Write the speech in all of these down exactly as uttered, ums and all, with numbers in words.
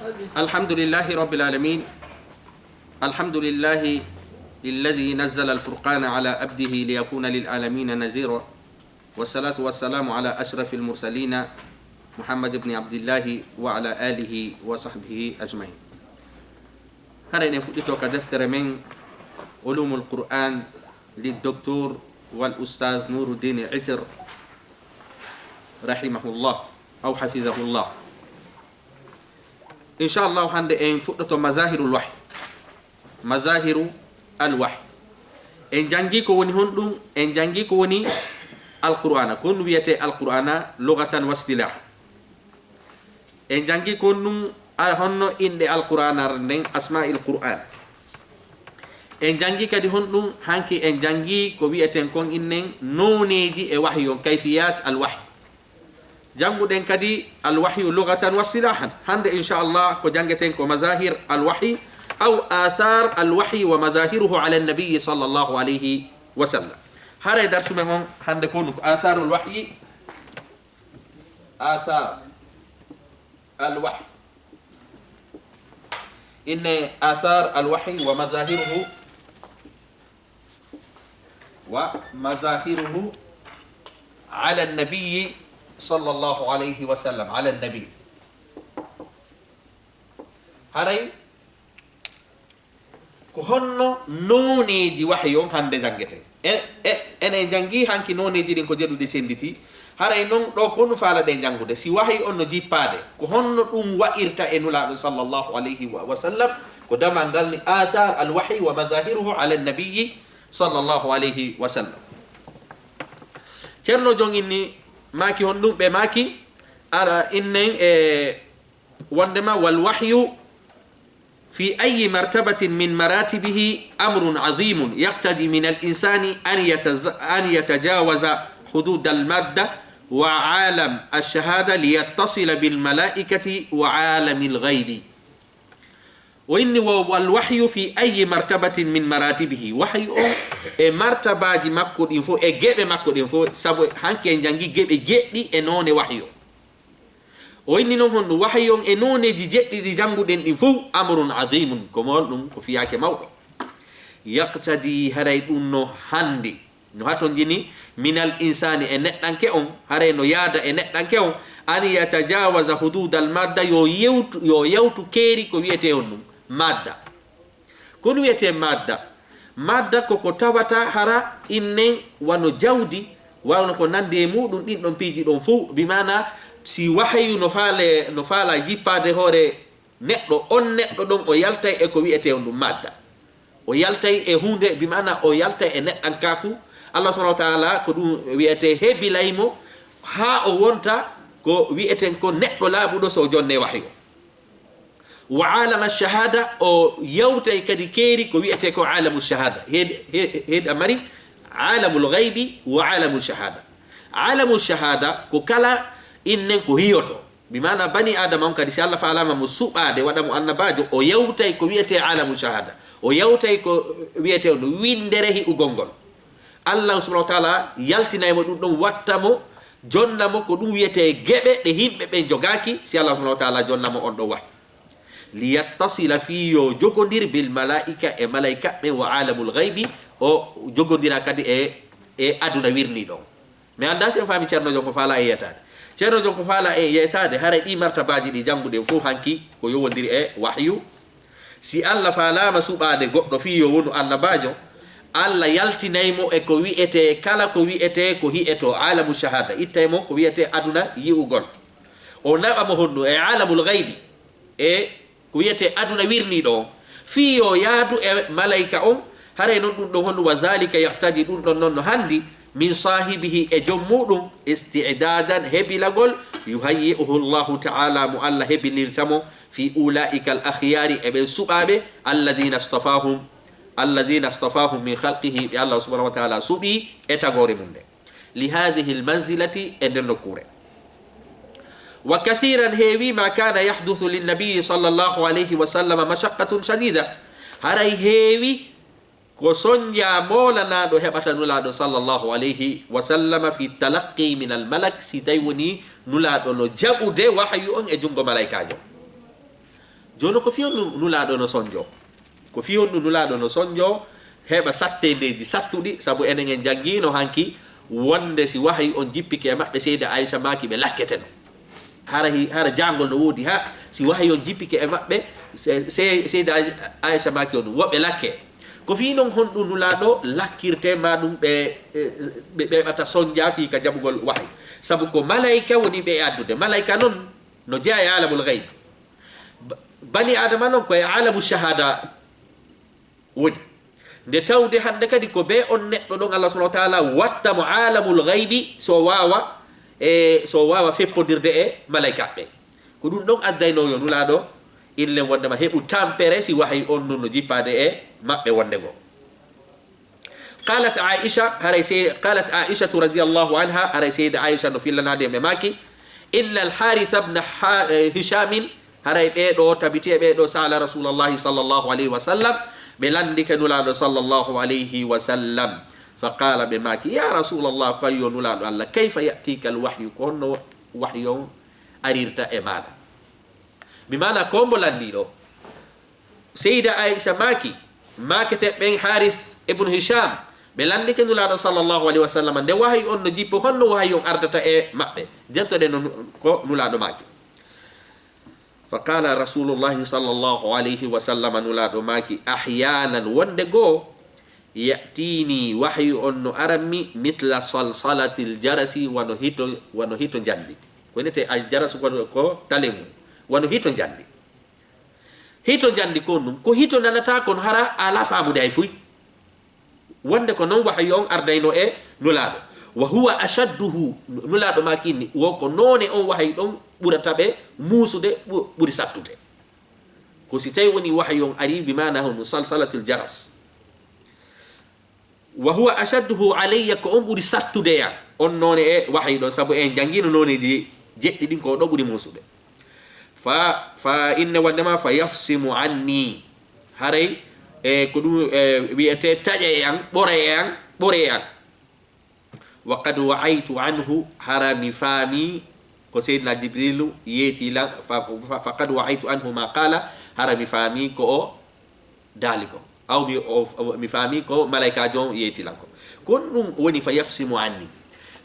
الحمد لله رب العالمين. الحمد لله الذي نزل الفرقان على عبده ليكون للعالمين نذيرا. والصلاة والسلام على أشرف المرسلين محمد بن عبد الله وعلى آله وصحبه أجمعين. Hara eɗen fuɗɗito ka deftere men Ulumul Qur'an li Doktor wal Ustaz Nuruddin Itir rahimahullah aw hafizahullah. Inchallahu hannde en fuɗɗoto mazahirul wahy. Mazahiru al wahy. En janngi ko woni honɗum? En janngi ko woni Alqur'ana, ko ɗum wiyetee Alqur'ana lugatan wa istilahan. En janngi ko ɗum a honno inɗe Alqur'ana nden, asma'il Qur'an. En janngi kadi honɗum hanki en janngi ko wiyeten kon innen nooneeji e wahyu on, kayfiyat al wahy. Jannguɗen kadi al wahyu lugatan wa istilahan. Hannde inchallah ko janngeten ko mazahir al wahy aw athar al wahy wa mazahiruhu ala nabiyi sallallahu alayhi wa sallam. Haray darsu men on hannde ko ɗum ko atharul wahyi, athar al wahy. Inne athar al wahy wa mazahiruhu wa mazahiruhu ala nabiyi sallallahu alayhi wa sallam, ala nabi. Haray ko honno nooneeji wahyu on hannde janngete? E, e, enen janngi hanki nooneeji ɗin ko jeɗuɗi sennditi. Haray non ɗo ko no faalaɗen janngude. Si wahyu on no jippaade, ko honno ɗum wa'irta e Nulaaɗo sallallahu alayhi wa, wa sallam? Ko damal ngal ni athar al wahyi wa mazahiruhu ala nabiyi sallallahu alayhi wa sallam. Ceerno Jon inni maaki honɗum? Ɓe maaki, ala innen e wondema wal wahyu في أي مرتبة من مراتبه أمر عظيم يقتضي من الإنسان أن يتز-، أن يتجاوز حدود المادة وعالم الشهادة ليتصل بالملائكة وعالم الغيب. O inni wo wal wahyu fi ayyi martabatin min maratibihi. Wahyu on e martabaaji makko ɗin fof, e geɓe makko ɗin fof, sabu hanki en janngi geɓe jeɗɗi e noone wahyu. O inni non honɗum? Wahayi on e nooneeji jeɗɗi ɗi jannguɗen ɗin fof, amrun adimun, ko mawɗum, ko fiyaake mawɗo. Yaqtadi, haray ɗum no hanndi, no hatonjini, minal insaani, e neɗɗanke on, haray no yaada e neɗɗanke on, an yatajawaza hududal madda, yo yewtu, yo yawtu keeri ko wiyetee honɗum? Madda. Ko ɗum wiyetee madda? Madda ko ko tawata hara innen wano jawdi, wano ko nandi e muɗum, ɗin ɗon piiji ɗon fof. Bi maana, si wahayu no faale, no faala jippaade hoore neɗɗo, on neɗɗo ɗon o yaltay e ko wiyetee honɗum? Madda. O yaltay e huunde, bi maana o yaltay e neɗɗankaaku. Allah subhanahu wa ta'ala ko ɗum wiyetee hebilay mo, haa o wonta ko wiyeten ko neɗɗo laaɓuɗo so o jonnee wahayu. Wa alama shahada, o yawtay kadi keeri ko wiyetee ko alamu shahada. Heed-, he-, heeɗa mari alamul ghaybi wa alamu shahada. Alamu shahada ko kala innen ko hiyoto. Bi maana bani Adama on kadi, si Allah faalaama mo suɓaade, waɗa mo annabaajo, o yawtay ko wiyetee alamu shahada. O yawtay ko wiyetee no winndere hi'ugol ngol. Allah subhanahu wa ta'ala yaltinay mo ɗum ɗon, watta mo, jonna mo ko ɗum wiyetee geɓe ɗe yimɓe ɓen jogaaki, si Allah subhanahu wa ta'ala jonna mo on ɗon wahayu. Liyattasila, fii yo jogondir, bil malaa'ika, e malaa'ika ɓen, wa alamul ghaybi, o jogondira kadi e, e aduna wirniiɗo on. Mi anndaa si en faami Ceerno Jon ko faala en yeetaade. Ceerno Jon ko faala en yeetaade, haray ɗii martabaaji ɗi jannguɗen fof hanki ko yowondiri e wahyu. Si Allah faalaama suɓaade goɗɗo fii yo wonu annabaajo, Allah yaltinay mo e ko wiyetee, kala ko wiyetee ko hi'etoo, alamu shahada, ittay mo ko wiyetee aduna yi'ugol. O naɓa mo honɗum? E alamul ghaybi, e ko wiyetee aduna wirniiɗo on, fii yo yaadu e malayka on. Haray non ɗum ɗon honɗum? Wa dhalika yaqtadi, ɗum ɗon non no hanndi, min saahibihi, e joom muɗum, isti'dadan, hebilagol, yuhayyi'uhu Allahu ta'ala, mo Allah hebilirta mo, fi ulaa'ika al akhyaari, e ɓen suɓaaɓe, alladhina istafahum, alladhina istafahum min khalqihi, ɓe Allah subhanahu wa ta'ala suɓii e tagoore mum nde. Li hadhihi al manzilati, e nden nokkuure. Wa kathiran, heewi, ma kana yahduthu lin nabiyyi sallallahu alayhi wa sallam mashaqqatun shadida, haray heewi ko sonja moolanaaɗo heɓata Nulaaɗo sallallahu alayhi wa sallam fi talaqqi min al malak, si tawi woni Nulaaɗo no jaɓude wahayu on e junngo malaykaajo. Jooni ko fii honɗun Nulaaɗo no sonjoo? Ko fii honɗun Nulaaɗo no sonjoo heɓa satteendeeji sattuɗi, sabu enen en janngiino hanki wonde si wahayu on jippike e maɓɓe, Seyda Aysa maaki ɓe lakketeno. Hara hi-, hara jaangol no woodi haa si wahayu on jippike e maɓɓe, se-, se-, Seyda Ay-, Aysa maaki on wo ɓe lakke. Ko fii non honɗun Nulaaɗo lakkirtee maa ɗun ɓe, e, ɓe, ɓe ɓata sonjaa fii ka jaɓugol wahayu? Sabu ko malaa'ika woni ɓe e addude. Malaa'ika non no jeyaa e aalamul gaybi. Ba-, bani Aadama non ko e aalamu shahaada woni. Nde tawde hannde kadi ko bee on neɗɗo ɗon Allah subhanahu wa ta'ala watta mo aalamul gaybi so waawa, e so waawa feppondirde e malaa'ikaaɓe ɓen. Ko ɗun ɗon addaynoo yo Nulaaɗo inle wondema heɓu tampere si wahayu on non no jippaade e maɓɓe wonde goo. Qalat Aisha, haray sey-, qalat Aishatu radiyallahu anha, haray Seyda Aisha no fillanaade ɓe maaki, inna al-Haritha ibn Ha-, eh, Hishamin, haray ɓee ɗoo tabiti e ɓee ɗoo sa'ala Rasulallahi sallallahu alayhi wa sallam, ɓe lanndike Nulaaɗo sallallahu alayhi wa sallam. Fa qala, ɓe maaki, ya Rasulallah, ko yo Nulaaɗo Allah, kayfa ya'tika al-wahyu, ko honno wahyu on arirta e maaɗa? Bi maana ko mbo lanndii ɗoo. Seyda Aisha maaki, maakete ɓen Haris ibn Hisham, ɓe lanndike Nulaaɗo sallallahu alayhi wa sallam, nde wahayu on no jippo, honno wahayu on ardata e maɓɓe? Jantoɗen no nu-, ko Nulaaɗo maaki. Fa qala Rasulullahi sallallahu alayhi wa sallam, Nulaaɗo maaki, ahyanan, wonde goo, ya'tini, wahayu on no aran mi, mithla salsalatil jarasi, wano hito, wano hito njandi. Ko wi'etee al jarasu ko, ko talengu, wano hito njandi. Hito njandi ko ɗun, ko hito nanataa kono hara a alaa faamude hay fuy. Wonde ko non wahayu on ardaynoo e Nulaaɗo. Wa huwa ashadduhu, Nulaaɗo maaki ni, wo ko noone on wahayu ɗon ɓurata ɓe muusude, ɓu-, ɓuri sattude. Ko si tawi woni wahayu on ari, bi maana hono salsalatul jaras. Wa huwa ashadduhu alayya, ko on ɓuri sattude e an. On noone e wahayu ɗon, sabu en janngiino nooneeji jeɗɗi ɗin, ko ɗo ɓuri muusude. Fa, fa inne wondema fa yafsimu anni. Haray, e, ko ɗun, e, wi'etee taƴa e an, ɓora e an, ɓore e an. Wa qad wa'aytu anhu, hara mi faami ko Seydina Jibrilu yeeti lan, fa, fa, fa qad wa'aytu anhu ma qala, hara mi faami ko o daali ko. Aw mi, o, o, mi faami ko malaa'ikaajo on yeeti lan ko. Ko ɗun woni fa yafsimu anni.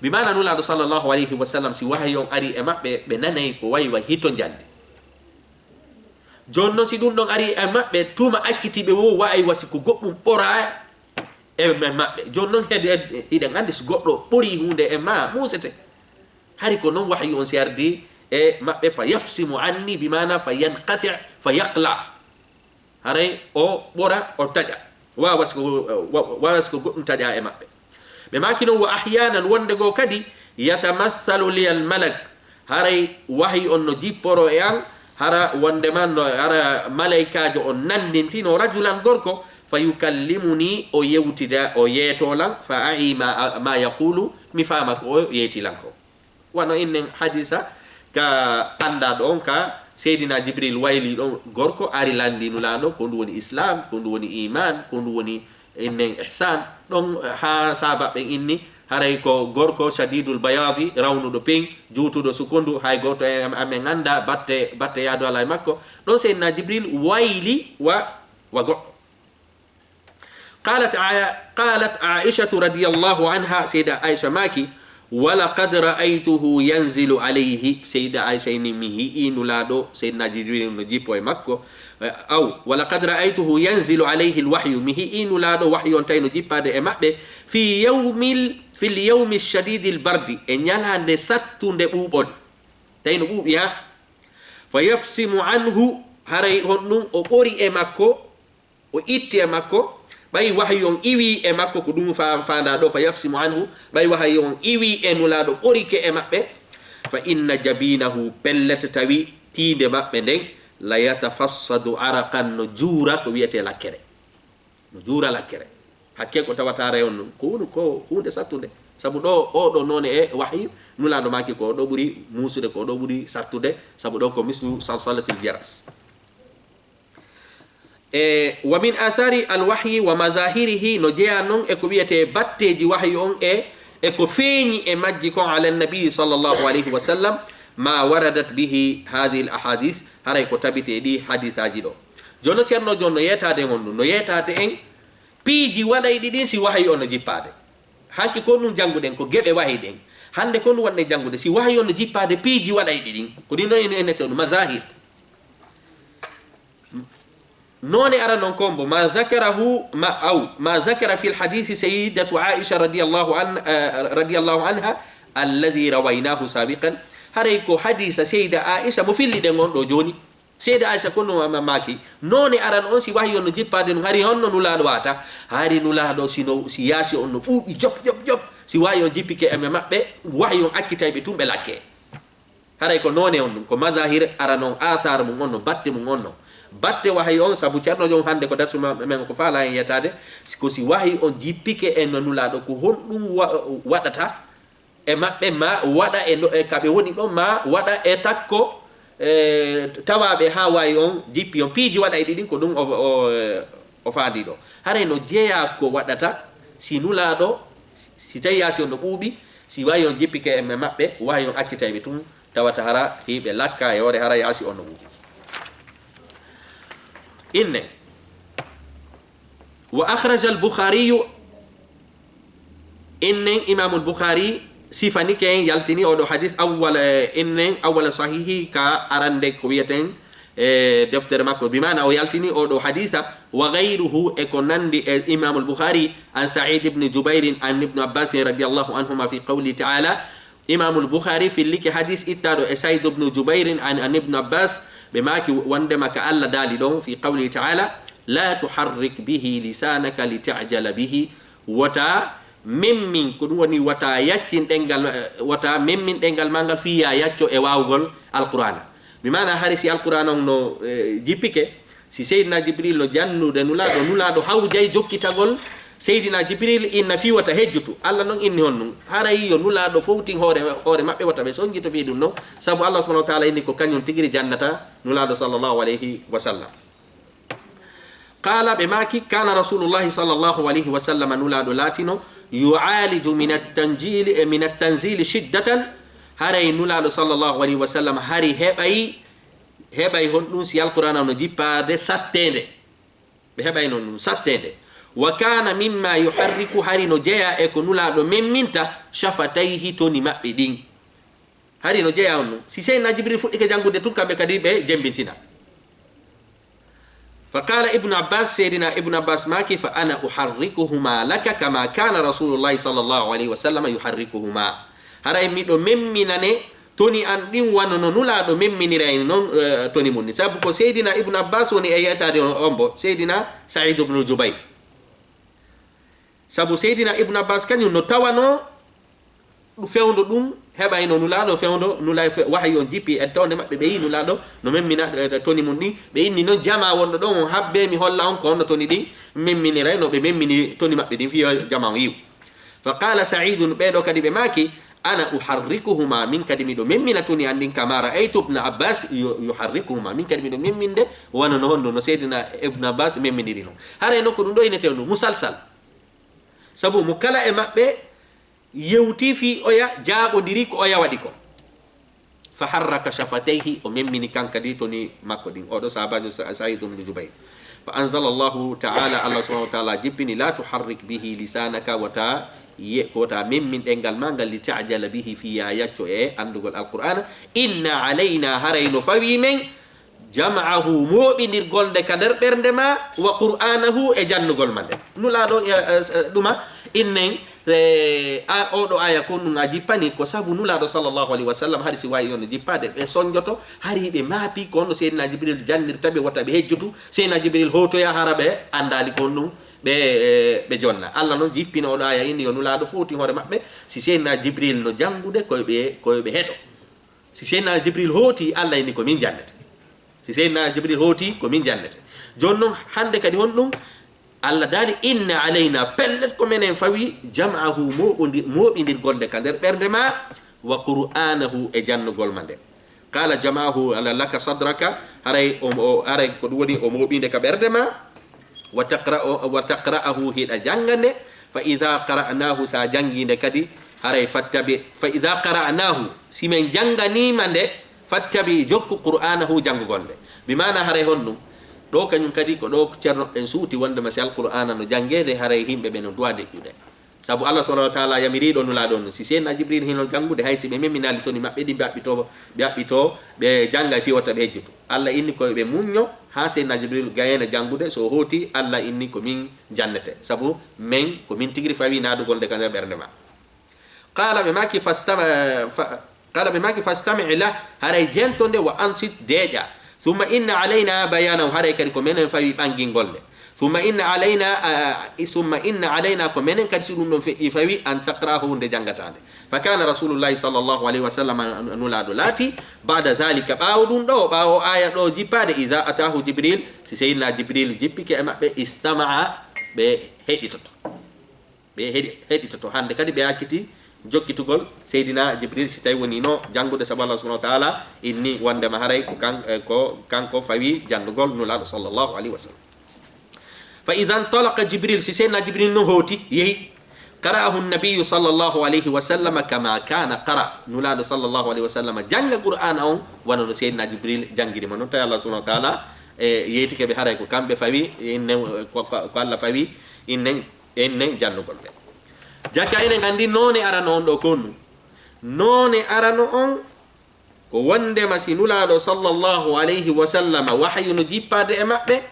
Bi maana Nulaaɗo sallallahu alayhi wa sallam, si wahayu on ari e maɓɓe, ɓe nanay ko way way hito njandi. Jooni non, si ɗun ɗon ari e maɓɓe, tuma accitii ɓe wo, wa aywa, si ko goɗɗun ɓoraa e, e maɓɓe. Jooni non, heɗe-, hiɗen anndi si goɗɗo ɓorii huunde e maa, muusete. Hari ko non wahayu on si ardii e maɓɓe, fa yafsimu anni, bi maana fa yanqati', fa yaqla'. Haray o ɓora, o taƴa. Waawa si ko, wa-, waawa si ko goɗɗun taƴaa e maɓɓe. Ɓe maaki non, wa ahyanan, wonde goo kadi, yatamathalu liyal malak, haray wahayu on no jipporoo e an, hara wonde man no, hara malaa'ikaajo on nanndintino rajulan gorko, fa yukallimuni, o yewtida, o yeetoo lan, fa a'i ma, ma yaqulu, mi faama ko o yeeti lan ko. Wano innen hadiisa ka anndaaɗo on, ka Seydina Jibril waylii ɗon gorko, ari lanndii Nulaaɗo ko ndu woni Islaam, ko ndu woni iimaan, ko ndu woni innen ihsaan. Ɗon haa sahaabaaɓe ɓen inni, haray ko gorko shadiidul bayaadi, rawnuɗo pin, juutuɗo sukundu, hay gooto e am-, amen anndaa batte, batte yaadu alaa e makko. Ɗon Seydina Jibril wayli wa, wa goɗɗo. Qalat Aa-, qalat Aishatu radiyallahu anha, Seyda Aisha maaki, "Wa laqad ra'aytuhu yanzilu alayhi." Seyda Aisha inni, mi yi'ii Nulaaɗo, Seydina Jibril no jippo e makko. Eh, aw, "Wa laqad ra'aytuhu yanzilu alayhi al-wahyu." Mi yi'ii Nulaaɗo, wahyu on tawi no jippaade e maɓɓe. Fi yawmil, fil yawmi shadidil bardi. E ñalaande sattunde ɓuuɓol. Tawi no ɓuuɓi, ha? Fa yafsimu anhu, haray honɗun o ɓori e makko, o itti e makko, ɓay wahyu on iwii e makko, ko ɗun fa-, faandaa ɗoo, fa yafsimu anhu, ɓay wahyu on iwii e Nulaaɗo, ɓorike e maɓɓe, fa inna jabinahu, pellet tawi tiinde maɓɓe nden, la yatafassadu araqan, no juura ko wi'etee lakkere. No juura lakkere. Hakkee ko tawata haray on non, ko woni ko huunde sattunde. Sabu ɗoo, oo ɗoo noone e wahyu, Nulaaɗo maaki ko ɗoo ɓuri muusude, ko ɗoo ɓuri sattude, sabu ɗoo ko mislu salsalatil jaras. E, wa min athari al-wahyi wa madhahirihi, no jeyaa non e ko wi'etee batteeji wahyu on e, e ko feeñi e majji kon, ala nabi sallallahu alayhi wa sallam, ma waradat bihi hadhihi al ahadith, haray ko tabitee ɗi hadisaaji ɗo. Jooni no Ceerno jooni no yeetaade en on ɗum, no yeetaade en piiji waɗayɗi ɗin si wahayu on no jippaade. Hanki ko ɗum jannguɗen, ko geɓe wahayi ɗen. Hannde ko ɗum wonɗen janngude, si wahayu on no jippaade piiji waɗayɗi ɗin, ko ɗin ɗon en, en, en, mazahir. Noone aran on ko mbo, ma dhakarahu, ma, aw, ma dhakara fil hadisi sayyidatu Aisha radiyallahu an-, eh, radiyallahu anha, alladhi rawaynahu sabiqan. Haray ko hadisa Seyda Aisha mo filliɗen on ɗo jooni. Seyda Aisha ko no ma-, ma-, maaki, noone aran on si wahayu on no jippaade ɗum, hari honno Nulaaɗo wata? Hari Nulaaɗo si no, si yaasi on no ɓuuɓi jop, jop, jop. Si wahayu on jippike e maɓɓe, wahayu on accitay ɓe tun ɓe lakke. Haray ko noone on ɗum, ko mazahir aran on, athar mum on no, batte mum on no. Batte wahayu on, sabu Ceerno joom hannde ko darsu ma-, men ko faala en yettaade, si ko si wahayu on jippike e no Nulaaɗo, ko honɗum wa-, waɗata e maɓɓe, ma waɗa e no, e ka ɓe woni ɗon, ma waɗa e takko, e, tawaaɓe haa wahayu on jippi on. Piiji waɗayɗi ɗin, ko ɗum o, o, o faandi ɗo. Haray no jeyaa ko waɗata si Nulaaɗo, si tawi yaasi on no ɓuuɓi, si wahayu on jippike e maɓɓe, wahayu on accitay ɓe tun, tawata hara hiɓe lakka e hoore hara yaasi on no ɓuuɓi. Inne, wa akhraja al-Bukhariyu, innen Imamul Bukhari sifanike en, yaltini oɗo hadis, awwal, eh, innen awwal sahihi, ka arande ko wiyeten, eh, deftere makko, bi maana o yaltini oɗo hadisa, wa ghayruhu, e ko nandi e Imamul Bukhari, an Sa'id ibn Jubairin an Ibn Abbas radiyallahu anhuma fi qawli ta'ala, Imamul Bukhari fillike hadis ittaɗo e Said ibn Jubairin an, an Ibn Abbas, ɓe maaki wondema ka Allah daali ɗon fi qawli ta'ala, la tuharrik bihi lisanaka li ta'jala bihi, wota memmin, ko ɗum woni wota yaccin ɗengal, eh, wota memmin ɗengal ma ngal fiya yacco e wawugol Alqur'ana. Bi maana hari si Alqur'ana on no, eh, jippike, si Seydina Jibril no jannude Nulaaɗo, Nulaaɗo hawjay jokkitagol Seydina Jibril inna fii wota hejjutu. Allah non inni honɗum. Haray yo Nulaaɗo fowtin hoore, hoore maɓɓe wota ɓe sonjito fii ɗum non. Sabu Allah subhanahu wa ta'ala inni ko kañum tigiri jannata Nulaaɗo sallallahu alayhi wa sallam. Qala, ɓe maaki, kana Rasulullahi sallallahu alayhi wa sallam, Nulaaɗo laatino, yu'aliju min at-tanjili, e min at-tanzili shiddatan. Haray Nulaaɗo sallallahu alayhi wa sallam hari heɓay, heɓay honɗum si Alqur'aana no jippaade satteende. Ɓe heɓay non ɗum satteende. Wa kana mimma yuharriku, hari no jeyaa e ko Nulaaɗo memminta, shafatayhi, toni maɓɓe ɗin. Hari no jeyaa on ɗum. Si Seydina Jibril fuɗɗike janngude tun, kamɓe kadi ɓe jemmbintina. Fa qala Ibnu Abbas, Seydina Ibnu Abbas maaki, fa ana uharrikuhuma laka kama kana Rasulullahi sallallahu alayhi wa sallam yuharrikuhuma. Haray miɗo memminane toni an ɗin wano no Nulaaɗo memminirayno non, eh, toni mun ni. Sabu ko Seydina Ibnu Abbas woni e yeetaade on, on bo, Seydina Sa'idu ibnu Jubayr. Sabu Seydina Ibnu Abbas kañum no tawano ɗum fewndo ɗum heɓayno Nulaaɗo, fewndo Nulaaɗo fe-, wahayu on jippi e tawde maɓɓe, ɓe yi Nulaaɗo no memmina, eh, toni mun ɗin. Ɓe inni non jamaa wonɗo ɗon on, habbe mi holla on ko honno toni ɗin memminirayno, ɓe memmini toni maɓɓe ɗin fii yo jamaa on yi'u. Fa qala Sa'idun, ɓee ɗoo kadi ɓe maaki, ana uharrikuhuma, min kadi miɗo memmina toni an ɗin, kama ra'aytu Ibna Abbas yu-, yuharrikuhuma, min kadi miɗo memminde wano no honno no Seydina Ibnu Abbas memminiri non. Haray non ko ɗum ɗoo innetee no musalsal. Sabu mo kala e maɓɓe yewtii fii oya jaaɓondiri ko oya waɗi kon. Fa harraka shafatayhi, o memmini kan kadi toni makko ɗin. Oɗo sahabaajo Sa-, Sa'id ibn Jubayr. Fa anzala Allahu ta'ala, Allah subhanahu wa ta'ala jippini, la tuharrik bihi lisanaka, wota ye-, ko wota memmin ɗemngal ma ngal, li ta'jala bihi, fii yo a yacco e anndugol Alqur'aana. Inna alayna, haray no fawii men, jam'ahu, mooɓindirgol nde ka nder ɓernde ma, wa qur'aanahu, e jannugol ma nde. Nulaaɗo, eh, eh, ɗuma, innen, eh, a, oɗo aya kon ɗum a jippani, ko sabu Nulaaɗo sallallahu alayhi wa sallam, hari si wahayu on no jippaade, ɓe sonjoto, hari ɓe maapi, ko honno Seydina Jibril jannirta ɓe, wota ɓe hejjutu, Seydina Jibril hootoya, hara ɓe anndaali ko honɗum ɓe, eh, ɓe jonna. Allah non jippino oɗo aya, inni yo Nulaaɗo fowti hoore maɓɓe, si Seydina Jibril no janngude, koye ɓe, koye ɓe heɗo. Si Seydina Jibril hooti, Allah inni ko min jannete. Si Seydina Jibril hooti, ko min jannete. Jooni non, hannde kadi honɗum? Allah daali, inna alayna, pellet ko menen fawi, jam'ahu, mooɓondi-, mooɓindirgol nde ka nder ɓernde ma, wa qur'aanahu, e jannugol ma nde. Qala jam'ahu ala laka sadraka, haray o, o, haray ko ɗum woni o mooɓinde ka ɓernde ma, wa taqra-, wa taqra'ahu, hiɗa jannga nde, fa idha qara'nahu, sa janngi nde kadi, Haray fattabi, fa ida qara'nahu, si men jannganiima nde, fattabi, jokku qur'aanahu, janngugol nde. Bi maana haray honɗum? Ɗo kañum kadi ko ɗo ceerno en suuti wonndema si Alqur'aana no janngeede, haray yimɓe ɓe no duwa deƴƴude. Sabu Allah subhanahu wa taala yamiriiɗo Nulaaɗo on, si Seydina Jibril hino janngude, hay si ɓe memminaali toni maɓɓe ɗi, ɓe aɓɓitoo, ɓe aɓɓitoo, ɓe jannga e fii wota ɓe hejjutu. Allah inni ko ɓe muñño haa Seydina Jibril gayna janngude, so o hooti, Allah inni ko min jannete. Sabu men, ko min tigiri fawi naadugol nde ka nder ɓernde ma. Qala, ɓe maaki, fastama-, fa-, qala, ɓe maaki, fastami' lah, haray jento nde, wa ansit, deeƴa. Summa inna alayna bayanahu, haray kadi ko menen fawi ɓangingol nde. Summa inna alayna, a, i-, summa inna alayna, ko menen kadi si ɗum ɗon feƴƴi fawi, an taqra'ahu, nde janngata nde. Fa kana rasulullahi sallallahu alayhi wa sallam, Nulaaɗo laati, ba'da zalika, ɓaawo ɗum ɗo, ɓaawo aya ɗo jippaade, idha atahu Jibril, si Seydina Jibril jippike e maɓɓe, istama'a, ɓe heɗitoto. Ɓe heɗi-, heɗitoto. Hannde kadi ɓe acciti jokkitugol Seydina Jibril, si tawi woni no janngude, sabu Allah subhanahu wa taala inni wondema haray ko kan-, eh, ko kanko fawi janngugol Nulaaɗo sallallahu alayhi wa sallam. Fa idha intalaqa Jibril, si Seydina Jibril no hooti, yehi, qara'ahu nabiyyu sallallahu alayhi wa sallam kama kana qara. Nulaaɗo sallallahu alayhi wa sallam jannga Qur'aana on wano no Seydina Jibril janngiri mo. Non tawi Allah subhanahu wa taala, eh, yeytike ɓe haray ko kamɓe fawi, innen, ko, ko, ko Allah fawi, innen, innen janngugol ɓe. Jaka enen anndi noone arano on ɗo ko honɗum. Noone arano on ko wondema si Nulaaɗo sallallahu alayhi wa sallam wahyu no jippaade e maɓɓe,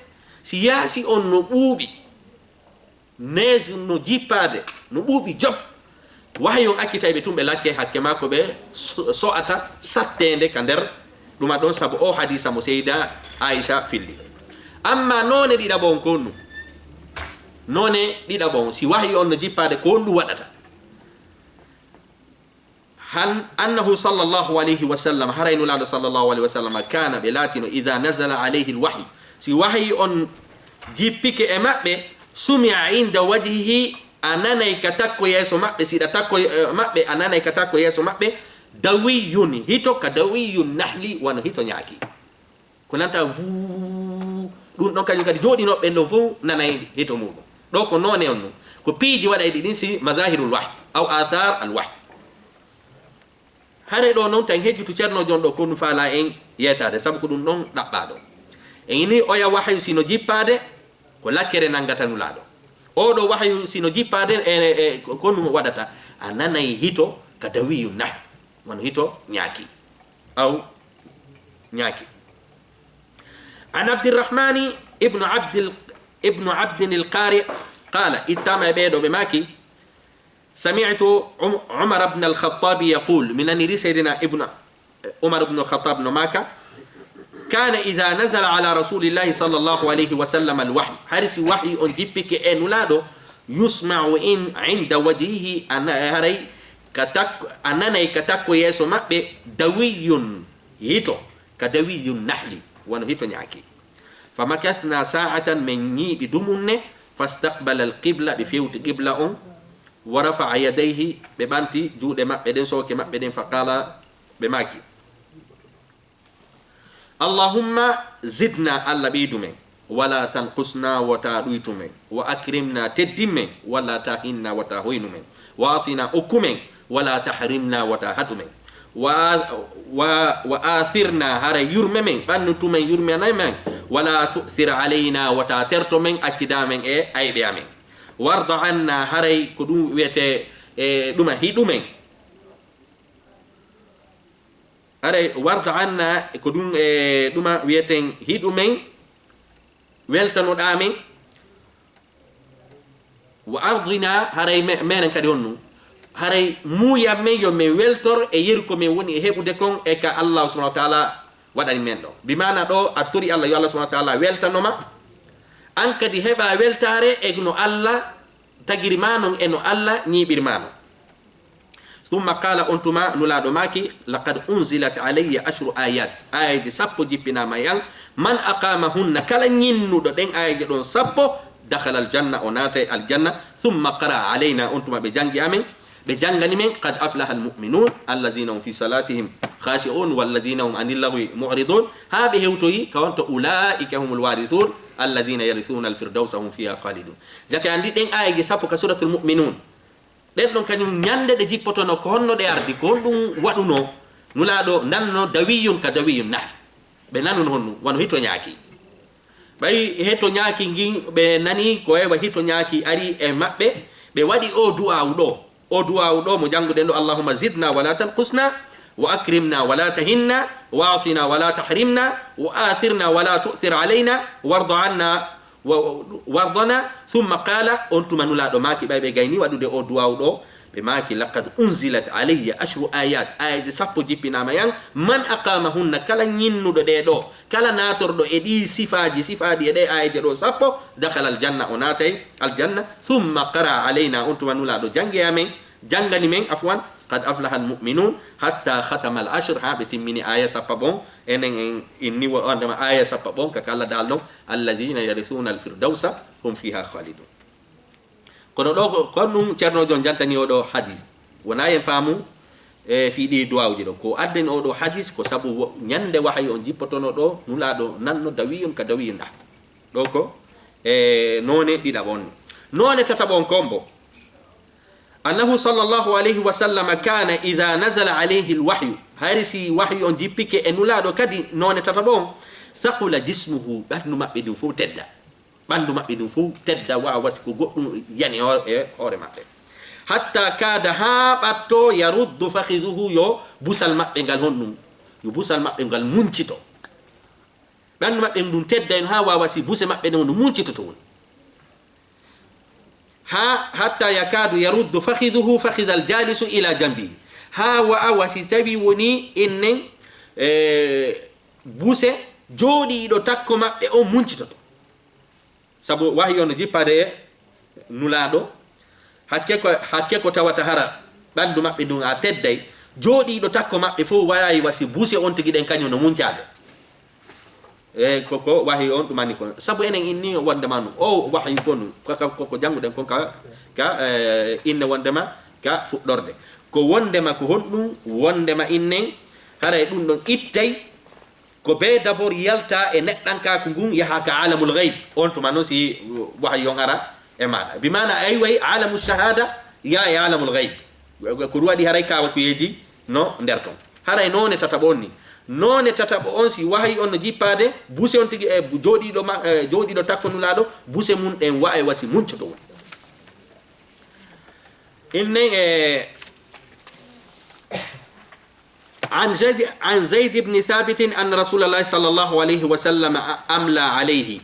si yaasi on no ɓuuɓi, neesu no jippaade, no ɓuuɓi job, wahyu on accitay ɓe tun ɓe lakke hakke maa ko ɓe so-, so'ata satteende ka nder ɗuma ɗon, sabu o hadiisa mo Seyda Aisha filli. Amma noone ɗiɗaɓo on ko honɗum? Noone ɗiɗaɓo on, si wahyu on no jippaade, ko honɗum waɗata? Han annahu sallallahu alayhi wa sallam, haray Nulaaɗo sallallahu alayhi wa sallam, kana, ɓe laatino, idha nazala alayhi alwahyu, si wahyu on jippike e maɓɓe, sumi'a inda wajhihi, a nanay ka takko yeeso maɓɓe, si ɗa takko, eh, maɓɓe, a nanay ka takko yeeso maɓɓe, dawiyun, hito, ka dawiyun nahli, wano hito ñaaki. Ko nanta vuu, ɗum ɗon kañum kadi jooɗinooɓe ɓen ɗon fof nanay hito muɗum. Ɗo ko noone on ɗum. Ko piiji waɗayɗi ɗin si mazahirul wahyi, aw athar al wahyi. Hare ɗo noon tan hejjutu ceernoojo on ɗo ko ɗum faalaa en yeetaade, sabu ko ɗum ɗon ɗaɓɓaa ɗo. En ini oya wahyu si no jippaade, ko lakkere nanngata Nulaaɗo. Oo ɗo wahyu si no jippaade, e, e, e, ko, ko ɗum waɗata, a nanay hito ka dawiyu nah, wano hito ñaaki. Aw ñaaki. An Abdirrahmani ibnu Abdil, ibnu Abdin il Qari qala, ittama e ɓeeɗo ɓe maaki, sami'tu Um-, Umar ibn al-Khattab yaqul, mi naniri Seydina Ibnu Umar ibn al-Khattab no maaka, kana idha nazala ala rasulillahi sallallahu alayhi wa sallam al-wahyu, hari si wahyu on jippike e Nulaaɗo, yusma'u in inda wajhihi, ana-, haray ka takko, a nanay ka takko yeeso maɓɓe, dawiyun, hito, ka dawiyun nahli, wano hito ñaaki. Famakathna sa'atan, men ñiiɓi dumunne, fastaqbala al-qibla, ɓe fewti qibla on, wa rafa'a yadayhi, ɓe ɓanti juuɗe maɓɓe ɗen, sooke maɓɓe ɗen, faqala, ɓe maaki, Allahumma zidna, Allah ɓeydu men, wala tanqusna, wota ɗuytu men, wa akrimna, teddin men, wala tahinna, wota hoynu men, wa atina, okku men, wala tahrimna, wota haɗu men, wa, wa, wa athirna, haray yurme men, ɓannu tumen yurme nay men, wala tu'thir alayna, wota terto men, akkida men e ayɓe amen, warda anna, haray ko ɗum wiyete e ɗuma hiɗu men. Aray, warda anna, ko ɗum e ɗuma wiyeten hiɗu men, weltanoɗaa men. Wa ardina, haray me-, menen kadi on ɗum. Haray muuyam men yo men weltor e yeru ko men woni e heɓude kon e ka Allahu subhanahu wa taala waɗani men ɗo. Bi maana ɗo a tori Allah yo Allah subhanahu wa taala weltano ma. An kadi heɓa weltaare e no Allah tagiri ma non e no Allah ñiiɓiri ma non. Summa qala, on tuma Nulaaɗo maaki, laqad unzilat alayya ashru ayat, ayaji sappo jippinaama e an, man aqamahunna, kala ñinnuɗo ɗen ayaji ɗon sappo, dakhala aljanna, o naatay aljanna. Summa qara'a alayna, on tuma ɓe janngi amen, ɓe janngani men, qad aflaha almu'minun, alladhina hum fi salatihim khashi'un, walladhina hum anil lagwi mu'ridun, haa ɓe hewtoyi ka wonto, ulaika humul warithun, alladhina yarithuna alfirdawsa hum fiha khalidun. Jaka anndi ɗen ayaji sappo ka suratul mu'minun. Ɗen ɗon kañum ñande ɗe jippotono, ko honno ɗe ardi, ko honɗum waɗuno? Nulaaɗo nanno dawiyun ka dawiyun nah. Ɓe nanuno honɗum, wano hito ñaaki. Ɓay hito ñaaki ngin ɓe nani ko ewa hito ñaaki ari e maɓɓe, ɓe waɗi o du'aawu ɗo. O du'aawu ɗo mo jannguɗen ɗo, "Allahumma zidna wa la tanqusna, wa akrimna wa la tahinna, wa asina wa la tahrimna, wa athirna wa la tu'thir alayna, warda anna wa, wardana." Summa qala, on tuma Nulaaɗo maaki, ɓay ɓe gayni waɗude o du'aawu ɗo, ɓe maaki, "Laqad unzilat alayya ashru ayat, ayaji sappo jippinaama yan, man aqamahunna, kala ñinnuɗo ɗe ɗo, kala naatorɗo e ɗi sifaaji, sifaaɗi e ɗe ayaji ɗo sappo, dakhala aljanna, o naatay aljanna." Summa qara alayna, on tuma Nulaaɗo janngi amen, janngani men, afwan, "Qad aflaha almu'minun," hatta khatama al-ashr, haa ɓe timmini aya sappo ɓon. Enen en inni wo-, wondema aya sappo ɓon ka kala dal ɗon, "Alladhina yarithuna al-firdawsa hum fiha khalidun." Kono ɗo ko, ko ɗum Ceerno Jon jantani oɗo hadis. Wona en faamu e fii ɗi duwawuji ɗo. Ko adden oɗo hadis ko sabu wo-, ñande wahayi on jippotono ɗo, Nulaaɗo nanno dawiyun ka dawiyun ɗa. Ɗo ko e noone ɗiɗaɓo on ni. Noone tataɓo on kombo. Annahu sallallahu alayhi wa sallam kana idha nazala alayhi alwahyu. Hari si wahyu on jippike e Nulaaɗo kadi noone tataɓo on, thaqula jismuhu, ɓandu maɓɓe ɗum fof tedda. Ɓandu maɓɓe ɗum fof tedda, waawa si ko goɗɗum yani ho-, e hoore maɓɓe. Hatta kaada, haa ɓatto, yaruddu fakhiduhu, yo busal maɓɓe ngal honɗum, yo busal maɓɓe ngal muncito. Ɓandu maɓɓe ɗum tedda en haa waawa si buse maɓɓe ɗon no muncito to woni. Haa, hatta yakadu yaruddu fakhiduhu fakhidal jalisi ila jambihi. Haa waawa si tawi woni innen, e, buse jooɗiiɗo takko maɓɓe on muncitoto. Sabu wahyu on no jippaade e Nulaaɗo, hakke ko, hakke ko tawata hara ɓandu maɓɓe ndun a tedday, jooɗiiɗo takko maɓɓe fof wayayi wasi buse on tigi ɗen kañum no muncaade. E ko, ko wahyu on ɗumani kon. Sabu enen inni wondema no, o wahyu kon, ko, ko, ko, ko jannguɗen kon ka, ka, e, inne wondema ka fuɗɗorde. Ko wondema ko honɗum, wondema innen, haray ɗum ɗon ittay, ko bee d'abord yalta e neɗɗankaaku ngun, yaha ka alamul ghaib. On tuma non si wahyu on ara e maɗa. Bi maana ay way alamu shahada, ya e alamul ghaib. Ko ɗum waɗi haray kawakuyeeji no nder ton. Haray noone tataɓo on ni. Noone tataɓo on si wahyu on no jippaade, buse on tigi e jooɗiiɗo ma-, e jooɗiiɗo takko Nulaaɗo, buse mun ɗen wa e wasi muncoto woni. Innen e عن زيد، عن زيد بن ثابت أن رسول الله صلى الله عليه وسلم أملى عليه.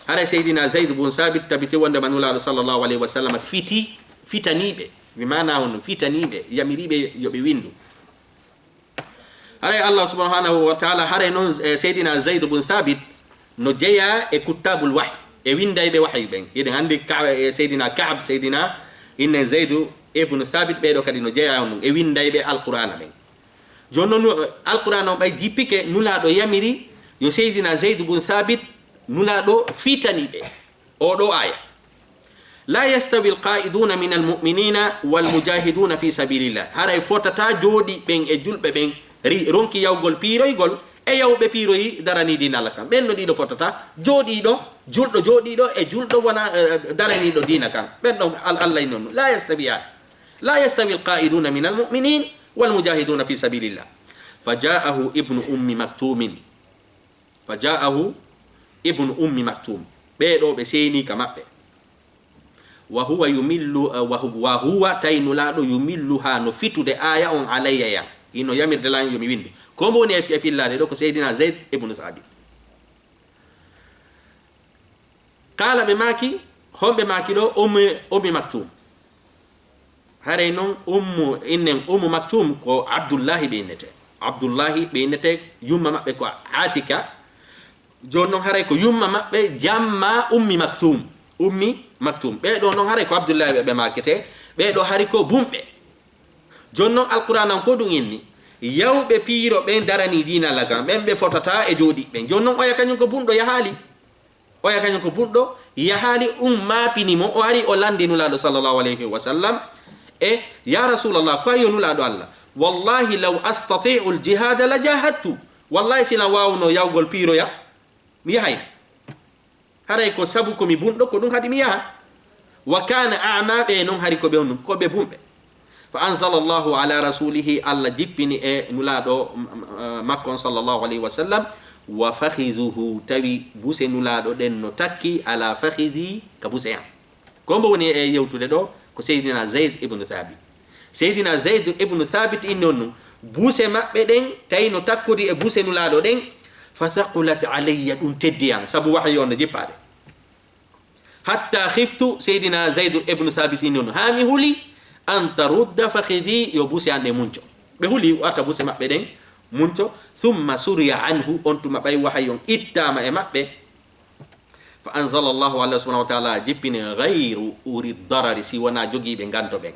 Hara Seydina Zayd bun Sabit tabiti wondema Nulaaɗo sallallahu alayhi wa sallam fiti, fitanii ɓe. Bi maana on fitanii ɓe, yamirii ɓe yo ɓe windu. Haray Allah subhanahu wa ta'ala, haray non, e, Seydina Zayd bun Sabit no jeyaa e kuttabul wahyi, e windayɓe wahyi ɓen. Hiɗen anndi Ka-, e, Seydina Ka'b, Seydina innen Zaydu ibn Sabit, ɓee ɗo kadi no jeyaa on ɗum, e windayɓe Alqur'aana ɓen. Jooni non, Alqur'aana on ɓay jippike, Nulaaɗo yamiri yo Seydina Zayd bun Sabit, Nulaaɗo fitani ɓe. Oo ɗoo aaya. "La yastawi alqa'iduna min almu'minina wal mujahiduna fi sabilillah." Haray fotataa jooɗiiɓe ɓen e julɓe ɓen ri-, ronki yawgol piiroygol e yawɓe piiroyi daranii diina Allah kan. Ɓen no ɗiɗo fotataa, jooɗiiɗo, julɗo jooɗiiɗo e julɗo wona, eh, daraniiɗo diina kan. Ɓen ɗon Al-, Allah inno ɗum. "La yastawiyan. La yastawi alqa'iduna min almu'minin wal mujahiduna fi sabilillah." Fa ja'ahu ibnu ummi maktumin. Fa ja'ahu ibnu ummi maktum. Ɓee ɗoo ɓe seenii ka maɓɓe. Wa huwa yumillu, wa hu-, wa huwa, tawi Nulaaɗo, yumilluha, no fitude aaya on alayya yan. Hino yamirde lan yo mi windu. Ko mbo woni e fi-, e fillaade ɗoo ko Seydina Zayd ibnu Sabit. Qaala, ɓe maaki, honɓe maaki ɗoo? Ummi, Ummi Maktum. Haray non Ummu, innen Ummu Maktum ko Abdullahi ɓe innete. Abdullahi ɓe innete, yumma maɓɓe ko Atika. Jooni non haray ko yumma maɓɓe jamma Ummi Maktum. Ummi Maktum. Ɓee ɗoo non haray ko Abdullahi ɓe, ɓe maakete. Ɓee ɗoo hari ko bumɓe. Jooni non Alqur'aana on ko ɗum inni? Yawɓe piiro ɓen daranii diina Allah kan, ɓen ɓe fotataa e jooɗiiɓe ɓen. Jooni non oya kañum ko bunɗo yahaali. Oya kañum ko bunɗo yahaali, um maapini mo, o ari o lanndi Nulaaɗo sallallahu alayhi wa sallam. E, "Ya Rasulallah, ko yo Nulaaɗo Allah, wallahi law astati'u al-jihada la jahadtu." Wallahi si lan waawuno yawgol piiroya, mi yahay. Haray ko sabu ko mi bunɗo, ko ɗum haɗi mi yaha. Wa kana a'ma, ɓe non hari ko ɓe on, ko ɓe bumɓe. Fa anzala Allahu ala rasulihi, Allah jippini e nulaaɗo, m-, m-, makko on, sallallahu alayhi wa sallam, wa fakhizuhu, tawi buse nulaaɗo ɗen no takki ala fakhizi, ka buse an. Ko mbo woni e yewtude ɗo, ko Seydina Zayd ibn Thabit. Seydina Zayd ibn Thabit inni on nun, buse maɓɓe ɗen, tawi no takkudi e buse nulaaɗo ɗen, fa thaqulat alayya, ɗum teddi an, sabu wahyu on no jippaade. Hatta khiftu, Seydina Zayd ibn Thabit inni on, haa mi huli, an tarudda fakhidhi, yo buse an ɗe munco. Ɓe huli wata buse maɓɓe ɗen munco, thumma suriya anhu, on tuma ɓay wahayi on ittaama e maɓɓe. Fa anzala Allahu, Allah subhanahu wa ta'ala jippini, ghayru uli darari, si wonaa jogiiɓe nganto ɓen.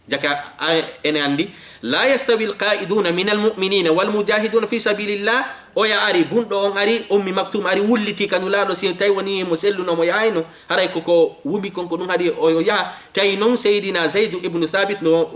Jaka, a, ene anndi, la yastawi alqa'iduna min almu'minina walmujahiduna fi sabilillah. Oya ari, bunɗo on ari, Ummi Maktum ari, wulliti ka Nulaaɗo, si tawi woni mo selluno, mo yahayno, haray ko, ko wumi kon, ko ɗum haɗi o, o yaha. Tawi non Seydina Zaydu ibnu Thabit no,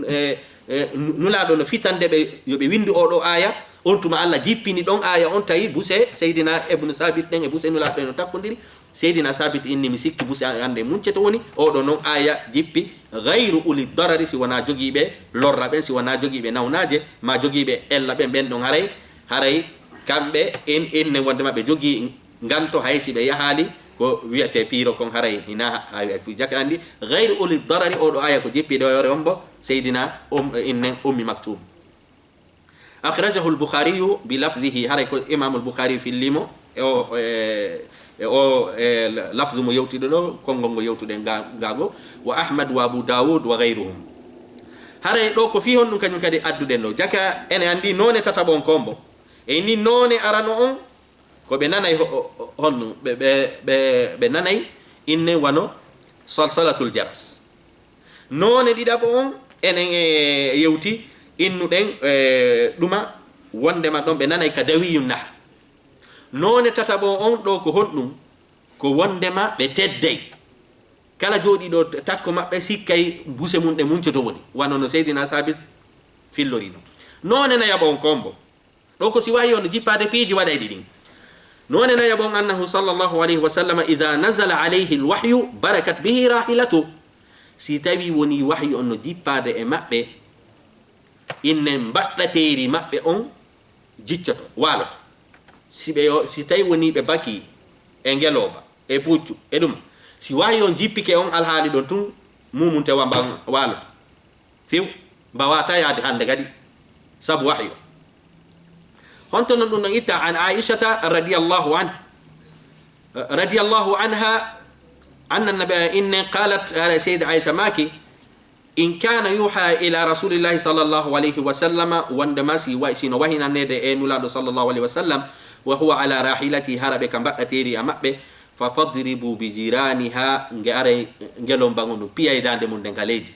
e, e, Nulaaɗo no fitande ɓe, yo ɓe winndu oo ɗoo aaya. On tuma Allah jippini ɗon aaya on, tawi buse Seydina ibnu Thabit ɗen e buse Nulaaɗo ɗen no takkondiri. Seydina Sabit inni, mi sikki buse an ɗe munce to woni. Oo ɗoo non aaya jippi, ghayru uli darari, si wonaa jogiiɓe lorra ɓen, si wonaa jogiiɓe nawnaaje, maa jogiiɓe ella ɓen, ɓen ɗon haray, haray kamɓe in, innen wonde maɓɓe jogii nganto, hay si ɓe yahaali, ko wiyetee piiro kon haray hinaa ha-, hay, hay fuu jaka anndi. Ghayru uli darari, oo ɗoo aaya ko jippi ɗo yore on bo, Seydina um, innen Ummi Maktum. Akhrajahu al-Bukhariyu bi lafzihi, haray ko Imam al-Bukhari filli mo e o, e, e o, e, lafzu mo yewtuɗo ɗo, konngol ngo yewtuɗen ga, gaago, wa Ahmad wa Abu Dawud wa ghayruhum. Haray ɗo ko fii honɗum kañum kadi adduɗen ɗo? Jaka ene anndi noone tataɓo on kombo. E ni noone arano on, ko ɓe nanay ho-, ho-, honɗum? Ɓe, ɓe, ɓe, ɓe nanay inne wano salsalatul jaras. Noone ɗiɗaɓo on, enen e yewti innuɗen, e, ɗuma wondema ɗon ɓe nanay ka dawiyun nahal. Noone tataɓo on ɗo ko honɗum? Ko wondema ɓe tedday. Kala jooɗiiɗo t-, takko maɓɓe sikkay buse mum ɗe muncoto woni, wano no Seydina Sabit fillorino. Noone nayaɓo on kombo. Ɗo ko si wahyu on no jippaade piiji waɗayɗi ɗin. Noone nayaɓo on, annahu sallallahu alayhi wa sallam, idha nazala alayhi alwahyu barakat bihi rahilatu. Si tawi woni wahyu on no jippaade e maɓɓe, inne mbaɗɗateeri maɓɓe on jiccoto, waaloto. Si ɓe yo, si tawi woni ɓe baki e ngelooba, e puccu, e ɗum, si wahyu on jippike on alhaali ɗon tun, mumunte wa mban waaloto. Few, mbawaata yaade hannde kadi, sabu wahyu. Honto non ɗum ɗon itta? An Aishata radiyallahu an-, radiyallahu anha, anna nabi, inne qalat, haray Sayyida Aisha maaki, in kana yuha ila Rasulillahi sallallahu alayhi wa sallam, wondema si wa-, sino wahinaneede e Nulaaɗo sallallahu alayhi wa sallam, wa huwa ala rahilati, hara ɓe ka mbaɗɗateeri a maɓɓe, fa tadribu bi jiraniha, nge aray ngelomba ngon ɗum piyay daande mum nden ka leydi.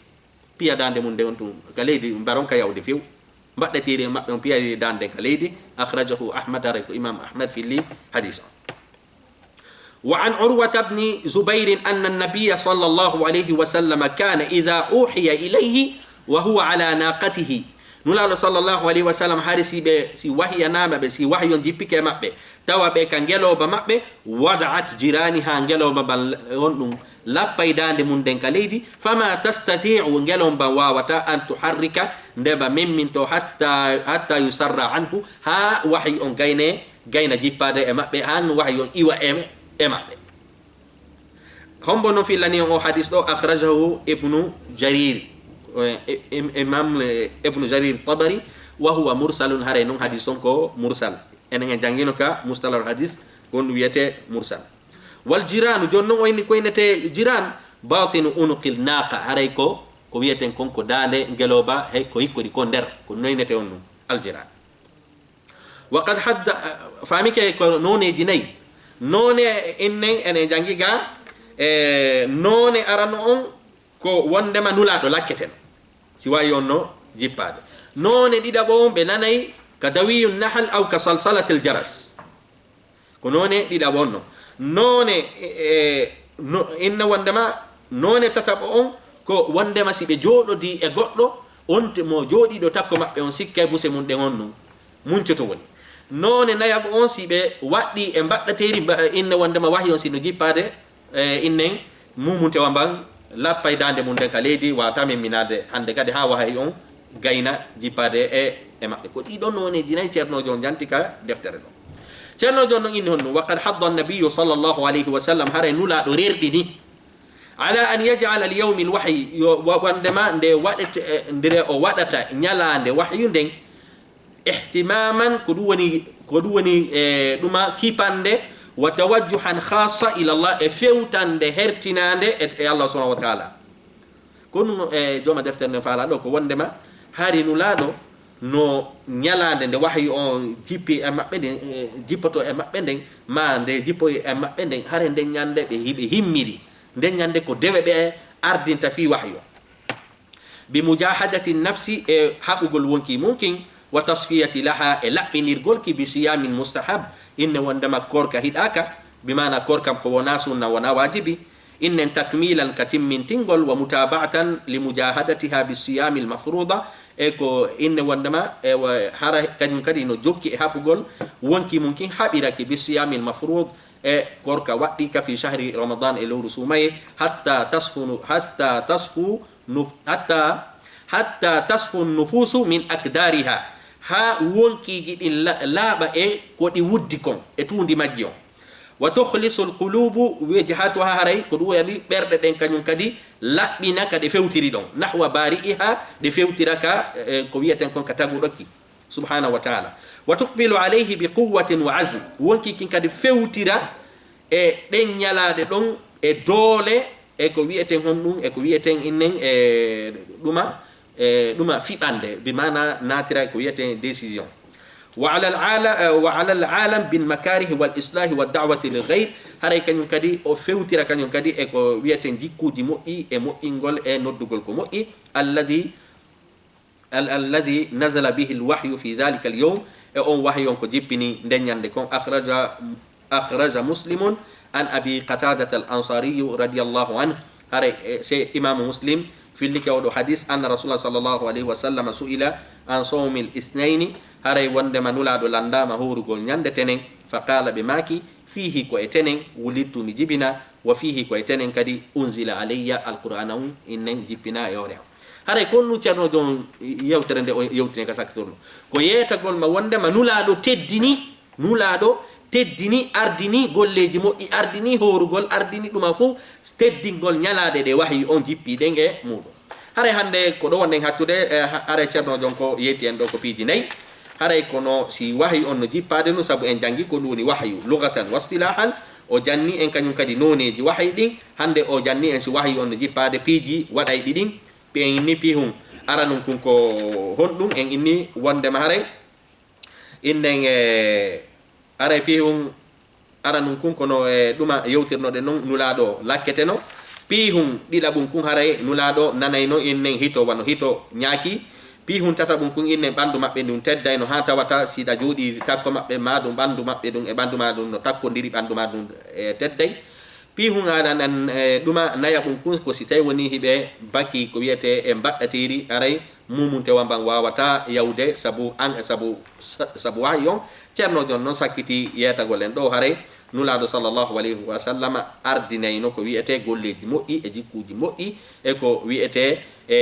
Piya daande mum nde on tun ka leydi, mbaron ka yawde few. Mbaɗɗeteeri e maɓɓe on piya daande ka leydi. Akhrajahu Ahmad, haray ko Imam Ahmad filli hadis on. Wa an Urwata bni Zubayrin anna nabiyya sallallahu alayhi wa sallam kana idha uhiya ilayhi wa huwa ala naqatihi. Nulaaɗo sallallahu alayhi wa sallam hari si ɓe, si wahiyanaama ɓe, si wahyu on jippike e maɓɓe, tawa ɓe ka ngelooba maɓɓe, wada'at jiraniha, ngelooba ban on ɗum lappay daande mum nden ka leydi, fama tastati'u, ngelon ban waawata, an tuharrika, nde ba memminto, hatta, hatta yusarra anhu, haa wahyi on gayne, gayna jippaade e maɓɓe, haa wahyi on iwa e, e maɓɓe. Hombo no fillani on o hadis ɗo? Akhrajahu Ibnu Jarir, eh, im-, Imam, eh, Ibnu Jarir Tabari, wa huwa mursalun, haray non hadis on ko mursal. Enen en jangino ka mustalahul hadis, ko ɗum wiyete mursal. Wal jiranu, jooni non o inni ko innete jiran, batinu unuqil naqa, haray ko, ko wiyeten kon ko daande ngelooba, hey, ko hikkoɗi ko nder, ko noynete on ɗum, al jiran. Wa qad hadda, faamike ko nooneeji nayi. Noone innen ene jangi ga, e, noone arano on ko wondema Nulaaɗo lakketeno, si wayi on no jippaade. Noone ɗiɗaɓo on ɓe nanay ka dawiyun nahal aw ka salsalatil jaras. Ko noone ɗiɗaɓo on non. Noone, e, no, inna wondema, noone tataɓo on ko wondema si ɓe jooɗodii e goɗɗo, on te mo jooɗiiɗo takko maɓɓe on sikkay buse mum ɗen on non, muncoto woni. Noone nayaɓo on si ɓe waɗɗii e mbaɗɗateeri mba-, inna wondema wahyi on si no jippaade, e, innen mumuntewa mban lappay daande mum nden ka leydi, waawata min minaade hannde kadi haa wahayi on gayna jippaade e, e maɓɓe. Ko ɗii ɗon nooneeji nayi Ceernoojo on janti ka deftere ɗon. Ceernoojo on ɗon inni honno, "Wa qad hadda an-nabiyyu sallallahu alayhi wa sallam", haray Nulaaɗo rerɗini, "ala an yaj'ala li yawmil wahyi", yo wa-, wonndema nde waɗete, eh, nde o waɗata ñalaande wahyu nden, ihtimaman, ko ɗum woni, ko ɗum woni, eh, ɗuma kipande, wa tawajjuhan khassa ila Allah, e fewtande hertinaande e, e Allah subhanahu wa ta'ala. Ko ɗum, eh, jooma deftere nden faala ɗo, ko wonndema hari Nulaaɗo no ñalaande nde wahyu on jippi e maɓɓe nden, eh, jippoto e maɓɓe nden, ma nde jippoyi e maɓɓe nden, hare nden ñande ɓe, hiɓe himmiri. Nden ñande ko dewe ɓe ardinta fii wahyu. Bi mujahadati nafsi, e haɓugol wonki mum kin, wa tasfiyati laha, e laɓɓinirgol ki, bi siyamin mustahab, inne wonndema koorka hiɗaaka, bi maana koorka ko wona sunna, wona waajibi, innen takmilan ka timmintingol, wa mutaba'atan li mujahadatiha bi siyamil mafruda, e ko inne wonndema, e wa-, hara kañum kadi no jokki e haɓugol wonki mum kin haɓiraki bi siyamil mafrud, e koorka waɗɗi ka fi shahri Ramadan e lewru suumaye, hatta tasfu nu-, hatta tasfu nuf-, hatta, hatta tasfu nufusu min akdariha, haa wonkiiji ɗin la-, laaɓa e ko ɗi wuddi kon, e tuundi majji on. Wa tukhlisul qulubu wajhatuha, haray ko ɗum woni ɓerɗe ɗen kañum kadi laɓɓina ka ɗe fewtiri ɗon. Nahwa bari'iha, ɗe fewtira ka, eh, ko wi'eten kon ka taguɗo ki. Subhanahu wa ta'ala. Wa tuqbilu alayhi bi quwwatin wa azm. Wonki kin kadi fewtira e ɗen ñalaaɗe ɗon e doole e ko wi'eten honɗum, e ko wi'eten innen e ɗuma, e ɗuma fiɓande, bi maana naatira ko wi'eten décision. Wa ala al ala, eh, wa ala al alam bil makarihi wal islahi wa da'wati lil ghayr. Haray kañum kadi o fewtira kañum kadi e ko wi'eten jikkuuji moƴƴi e moƴƴingol e noddugol ko moƴƴi. Alladhi al-, alladhi nazala bihi al-wahyu fi dhalika al-yawm, e on wahyu on ko jippini nden ñande kon, akhraja, akhraja Muslimun an Abi Qatadat al-Ansari radiyallahu anhu. Haray, e, se Imamu Muslim fillike oɗo hadis, anna Rasulullah sallallahu alayhi wa sallam su'ila an sawmil isnayni, haray wondema Nulaaɗo landaama horugol ñande tenen, fa qala, ɓe maaki, fihi, ko e tenen, wulidtu, mi jibina, wa fihi, ko e tenen kadi, unzila alayya, Alqur'aana on innen jippina e hoore am. Haray ko honɗum Ceerno Joom yewtere nde o yewtini ka sakkitorno? Ko yeetagol ma wondema Nulaaɗo teddini, Nulaaɗo teddini, ardini golleeji moƴƴi, ardini horugol, ardini ɗuma fuu teddingol ñalaaɗe ɗe wahyi on jippi ɗen e muɗum. Haray hannde ko ɗo wonɗen hattude, e, ha-, haray Ceerno Joom ko yetti en ɗo ko piiji nayi. Haray kono si wahyi on no jippaade nun, sabu en janngi ko ɗum woni wahyu, lugatan wa istilahan, o janni en kañum kadi nooneeji wahyi ɗin. Hannde o janni en si wahyi on no jippaade piiji waɗayɗi ɗin. Pi-, en inni pihun aranun kun ko honɗum? En inni wondema haray innen e haray pihun aranun kun kono e ɗuma yewtirnoɗen non Nulaaɗo lakketeno. Pihun ɗiɗaɓun kun haray Nulaaɗo nanayno innen hito wano hito ñaaki. Pihun tataɓun kun innen ɓandu maɓɓe ndun teddayno haa tawata si ɗa jooɗi takko maɓɓe ma ɗum ɓandu maɓɓe ɗum e ɓandu ma ɗum no takkondiri ɓandu ma ɗum e tedday. Pihun aɗan an, e, ɗuma nayaɓun kun ko si tawi woni hiɓe baki ko wiyete e mbaɗɗatiiri, aray mumunte wamban wawata yawde sabu an, sabu, sa-, sabu wahayi on. Ceerno Joom non sakkiti yeetagol en ɗo haray Nulaaɗo sallallahu alayhi wa sallama ardinayno ko wiyete golleeji moƴƴi e jikkuuji moƴƴi e ko wiyete e,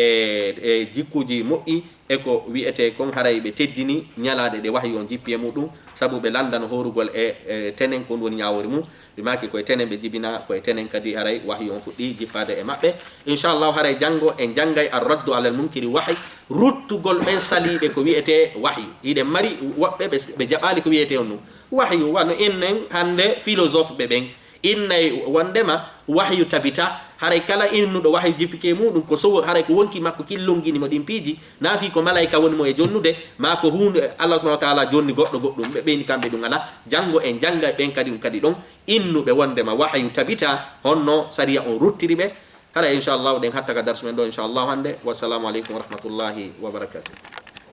e jikkuuji moƴƴi. E ko wi'etee kon, haray ɓe teddini ñalaaɗe ɗe wahyu on jippi e muɗum, sabu ɓe lanndano horugol e, e tenen, ko ɗum woni ñaawoore mum. Ɓe maaki ko e tenen ɓe jibinaa, ko e tenen kadi haray wahyu on fuɗɗii jippaade e maɓɓe. Inchallahu, haray janngo en janngay Ar-raddu alal munkiri wahy, ruttugol ɓen saliiɓe ko wi'etee wahyu. Hiɗen mari woɓɓe ɓe, ɓe jaɓaali ko wi'etee on ɗum wahyu, wano innen hannde philosophe ɓe ɓen. Innay wondema wahyu tabita, haray kala innuɗo wahyu jippike e muɗum ko sowo, haray ko wonki makko kin longini mo ɗin piiji, na fii ko malayka woni mo e jonnude, ma ko huunde Allah subhanahu wa ta'ala jonni goɗɗo goɗɗum, ɓe ɓeyni kamɓe ɗum alaa. Janngo en janngay ɓen kadi ɗum kadi ɗon innuɓe wondema wahyu tabita, honno sariya on ruttiri ɓe. Haray inchallahu ɗen hatta ka darsu men ɗo inchallahu hannde. Wassalamu aleykum wa rahmatullahi wa barakatuh.